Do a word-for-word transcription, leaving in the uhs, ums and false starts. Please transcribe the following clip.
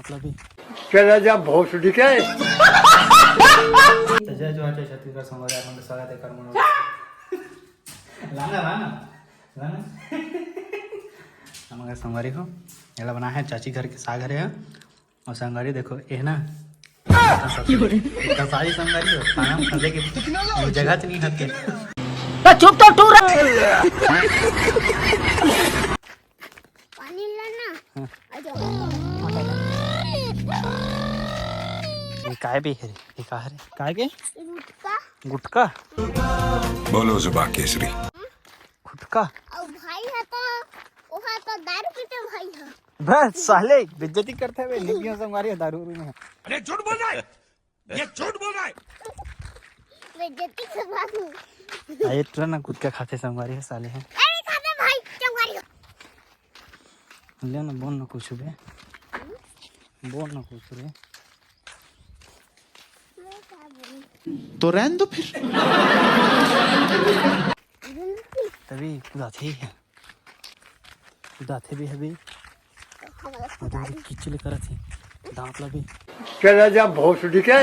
मतलब ही। चला जा भोसड़ी के। तो जय जोहार, जय छत्तीसगढ़, संगवारी, आप मन के स्वागत हे कर मन। लाना, लाना, लाना। हमर संगवारी हो, एला बना है चाची घर के साग हरे ह। और संगवारी देखो, ए ना, कसाई संगवारी हो, पाना फंसे के जगह तो नहीं हके। तो चुप तो टूरा। पानी लाना। हाँ। आ जाओ। ये काय भी है रे? ये का है रे? काय के? गुटका। गुटका? बोलो जुबा केसरी। गुटका? और भाई है तो, वो है तो दारू पीते भाई है। बस साले, बेइज्जती करते हुए निकियों से मारी है दारू में। अरे झूठ बोल रहा है, ये झूठ बोल रहा है। बेइज्जती करवा दूं। आ, ये टुरा ना गुटका खाते संगवारी है साले हैं। अरे खाते भाई, संगवारी हो। ले ना, बोल ना कुछ बे। बोल ना कुछ रे। मैं क्या बोलूं? तो रहन दो फिर। तभी कुदाथे ही है। कुदाथे भी है भी। हमारा अभी भी किचले करत ही। दांत ला भी। चला जा भोसड़ी के।